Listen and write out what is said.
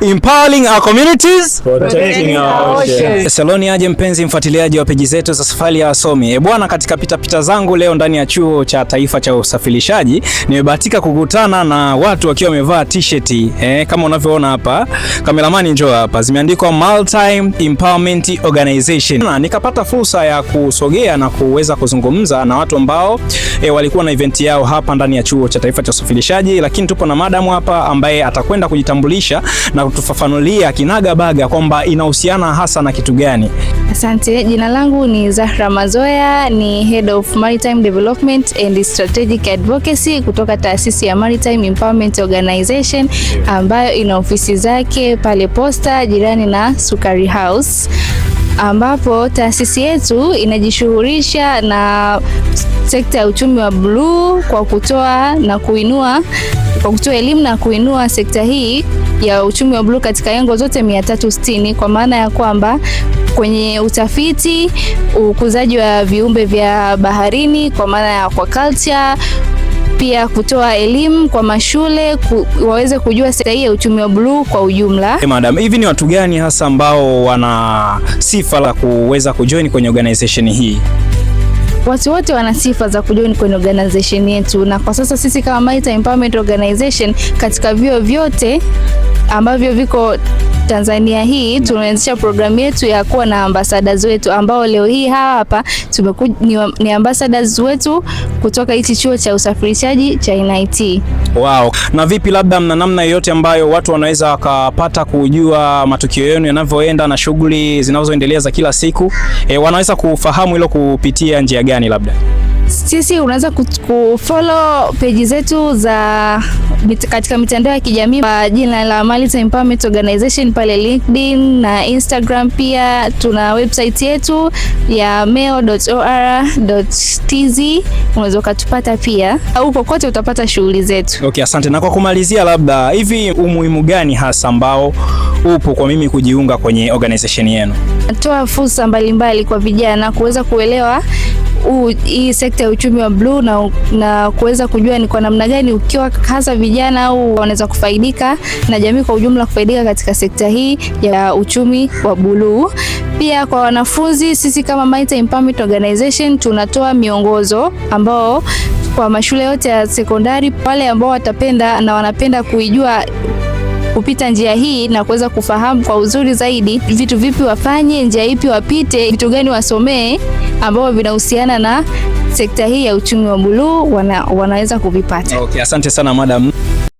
Empowering our communities. Protecting our oceans. Saloni aje mpenzi mfuatiliaji wa peji zetu za Safari ya Wasomi. E bwana, katika pitapita zangu leo ndani ya Chuo cha Taifa cha Usafirishaji nimebahatika kukutana na watu wakiwa wamevaa t-shirt kama unavyoona hapa, kameramani njoo hapa, zimeandikwa Maritime Empowerment Organization. Na nikapata fursa ya kusogea na kuweza kuzungumza na watu ambao walikuwa na event yao hapa ndani ya Chuo cha Taifa cha Usafirishaji, lakini tupo na madam hapa ambaye atakwenda kujitambulisha na kutufafanulia kinaga baga kwamba inahusiana hasa na kitu gani. Asante, jina langu ni Zahra Mazoya, ni Head of Maritime Development and Strategic Advocacy kutoka taasisi ya Maritime Empowerment Organization ambayo ina ofisi zake pale Posta jirani na Sukari House, ambapo taasisi yetu inajishughulisha na sekta ya uchumi wa bluu kwa kutoa na kuinua kwa kutoa elimu na kuinua sekta hii ya uchumi wa bluu katika engo zote 360, kwa maana ya kwamba kwenye utafiti, ukuzaji wa viumbe vya baharini kwa maana ya aquaculture, pia kutoa elimu kwa mashule waweze kujua sekta hii ya uchumi wa bluu kwa ujumla. Hey, madam, hivi ni watu gani hasa ambao wana sifa la kuweza kujoin kwenye organization hii? Watu wote wana sifa za kujoin kwenye organization yetu, na kwa sasa sisi kama Maritime Empowerment Organization katika vyuo vyote ambavyo viko Tanzania hii tumeanzisha programu yetu ya kuwa na ambassadors wetu ambao leo hii hawa hapa ni ambassadors wetu kutoka hichi chuo cha usafirishaji cha NIT. Wow. Na vipi, labda mna namna yoyote ambayo watu wanaweza wakapata kujua matukio yenu yanavyoenda na shughuli zinazoendelea za kila siku? Wanaweza kufahamu hilo kupitia njia gani labda? Sisi unaweza kufollow peji zetu za katika mitandao ya kijamii kwa jina la Maritime Empowerment Organization pale LinkedIn na Instagram. Pia tuna website yetu ya meo.or.tz, unaweza ukatupata pia, au kokote utapata shughuli zetu. Okay, asante. Na kwa kumalizia, labda hivi umuhimu gani hasa ambao upo kwa mimi kujiunga kwenye organization yenu? Toa fursa mbalimbali kwa vijana kuweza kuelewa hii sekta ya uchumi wa bluu na kuweza kujua ni kwa namna gani ukiwa hasa vijana au wanaweza kufaidika na jamii kwa ujumla kufaidika katika sekta hii ya uchumi wa buluu. Pia kwa wanafunzi, sisi kama Maritime Empowerment Organization tunatoa miongozo ambao kwa mashule yote ya sekondari, wale ambao watapenda na wanapenda kuijua kupita njia hii na kuweza kufahamu kwa uzuri zaidi vitu vipi wafanye, njia ipi wapite, vitu gani wasomee ambavyo vinahusiana na sekta hii ya uchumi wa buluu wanaweza kuvipata. Okay, asante sana madam.